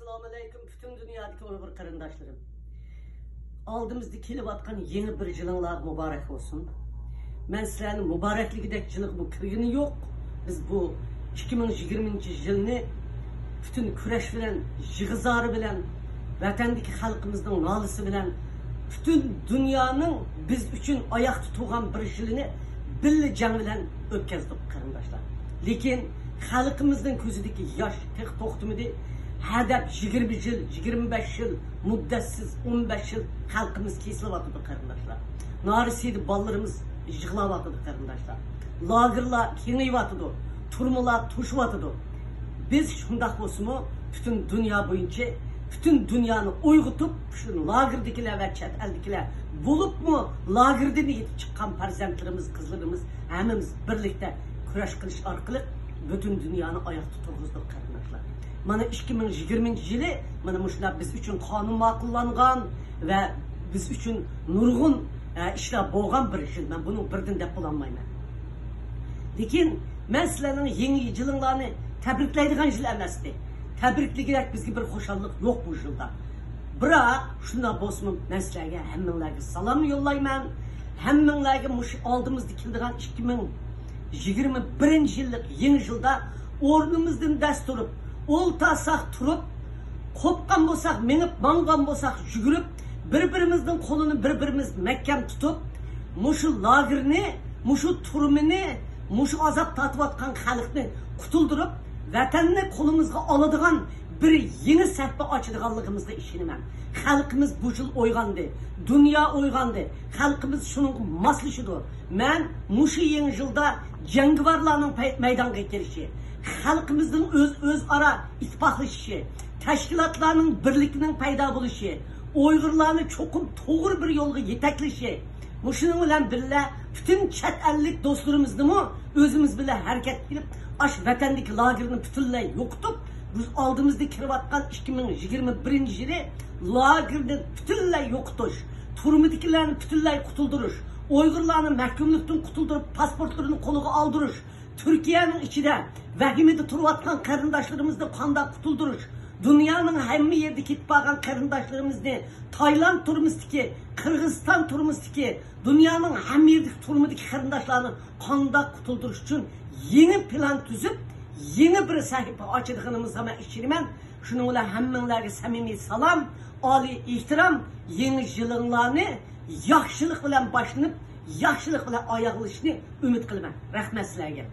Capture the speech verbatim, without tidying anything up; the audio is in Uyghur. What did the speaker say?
ئەسسالامۇئەلەيكۇم، پۈتۈن دۇنيادىكى ئۇيغۇر قېرىنداشلىرىم. ئالدىمىزدا كېلىۋاتقان يېڭى بىر يىلىڭلار مۇبارەك بولسۇن. مەن سىلەرنى مۇبارەكلىكىدەك جىلغىمۇ كىرگىنى يوق. بىز بۇ ئىككى مىڭ يىگىرمىنچى يىلنى پۈتۈن كۈرەش بىلەن، يىغا-زارى بىلەن، ۋەتەندىكى خەلقىمىزنىڭ نالىسى بىلەن، پۈتۈن دۇنيانىڭ بىز ئۈچۈن ئاياقتا تۇرغان بىر يىلىنى بىللە جەڭ بىلەن ئۆتكەزدۇق، قېرىنداشلار. لېكىن خەلقىمىزنىڭ كۆزىدىكى ياش تېخى توختىمىدى. ھەدەپ يىگىرمە يىل، يىگىرمە بەش يىل، مۇددەتسىز ئون بەش يىل خەلقىمىز كېسىلىۋاتىدۇ، قېرىنداشلار. نارەسىدە بالىلىرىمىز يىغلاۋاتىدۇ، قېرىنداشلار. لاگېرلار كېڭىيىۋاتىدۇ، تۈرمىلەر توشۇۋاتىدۇ. بىز شۇنداق بولسىمۇ، پۈتۈن دۇنيا بويىچە، پۈتۈن دۇنيانى ئويغىتىپ، شۇ لاگېردىكىلەر ۋە چەت ئەلدىكىلەر، بولۇپمۇ لاگېردىن يېتىپ چىققان پەرزەنتلىرىمىز، قىزلىرىمىز، ھەممىمىز بىرلىكتە كۈرەش قىلىش ئارقىلىق پۈتۈن دۇنيانى ئاياقتا تۇرغۇزدۇق، قېرىنداشلار. مانا، ئىككى مىڭ يىگىرمىنچى يىلى، مانا، مۇشۇنداق بىز ئۈچۈن قانۇن ماقۇللانغان ۋە بىز ئۈچۈن نۇرغۇن، ئە، ئىشلار بولغان بىر يىل. مەن بۇنى بىردىن دەپ بولالمايمەن. لېكىن مەن سىلەرنىڭ يېڭى يىلىڭلارنى تەبرىكلەيدىغان يىل ئەمەستى. تەبرىكلىگۈدەك بىزگە بىر خۇشاللىق يوق بۇ يىلدا. بىراق، شۇنداق بولسىمۇ، مەن سىلەرگە، ھەممىڭلارگە سالام يوللايمەن. ھەممىڭلارگە مۇشۇ ئالدىمىزدا كېلىدىغان ئىككى مىڭ يىگىرمە بىرىنچى يىللىق يېڭى يىلدا ئورنىمىزدىن دەس تۇرۇپ، ئولتۇرساق تۇرۇپ، قوپقان بولساق مېڭىپ، ماڭغان بولساق يۈگۈرۈپ، بىر-بىرىمىزنىڭ قولىنى بىر-بىرىمىز مەھكەم تۇتۇپ، مۇشۇ لاگېرنى، مۇشۇ تۈرمىنى، مۇشۇ ئازاب تارتىۋاتقان خەلقنى قۇتۇلدۇرۇپ، ۋەتەننى قولىمىزغا ئالىدىغان بىر يېڭى سەھىپە ئاچىدىغانلىقىمىزغا ئىشىنىمەن. خەلقىمىز بۇ يىل ئويغاندى، دۇنيا ئويغاندى. خەلقىمىز شۇنىڭغا ماسلىشىدۇ. مەن مۇشۇ يېڭى يىلدا جەڭگىۋارلارنىڭ پەي-، مەيدانغا كېلىشى، خەلقىمىزنىڭ ئۆز-، ئۆزئارا ئىتتىپاقلىشىشى، تەشكىلاتلارنىڭ بىرلىكىنىڭ پەيدا بولۇشى، ئۇيغۇرلارنى چوقۇم توغرا بىر يولغا يېتەكلىشى، مۇشۇنىڭ بىلەن بىللە، پۈتۈن چەت ئەللىك دوستلىرىمىزنىمۇ ئۆزىمىز بىلەن ھەرىكەتكە كېلىپ، ئاش ۋەتەندىكى لاگېرنى پۈتۈنلەي يوقىتىپ، بىز ئالدىمىزدا كېلىۋاتقان ئىككى مىڭ يىگىرمە بىرىنچى يىلى لاگېرنى پۈتۈنلەي يوقىتىش، تۈرمىدىكىلەرنى پۈتۈنلەي قۇتۇلدۇرۇش، ئۇيغۇرلارنى مەھكۇملۇقتىن قۇتۇلدۇرۇپ، پاسپورتلىرىنى قولىغا ئالدۇرۇش، تۈركىيەنىڭ ئىچىدە ۋەھىمىدە تۇرۇۋاتقان قېرىنداشلىرىمىزنى قانداق قۇتۇلدۇرۇش، دۇنيانىڭ ھەممە يېرىدە كېتىپ بارغان قېرىنداشلىرىمىزنى، تايلاند تۈرمىسىدىكى، قىرغىزىستان تۈرمىسىدىكى، دۇنيانىڭ ھەممە يېرىدىكى تۈرمىدىكى قېرىنداشلارنى قانداق قۇتۇلدۇرۇش ئۈچۈن يېڭى پىلان تۈزۈپ، يېڭى بىر سەھىپە ئاچىدىغىنىمىزغا مەن ئىشىنىمەن. شۇنىڭ بىلەن ھەممىڭلارگە سەمىمىي سالام، ئالىي ئېھتىرام، يېڭى يىلىڭلارنى ياخشىلىق بىلەن باشلىنىپ، ياخشىلىق بىلەن ئاياغلىشىنى ئۈمىد قىلىمەن. رەھمەت سىلەرگە.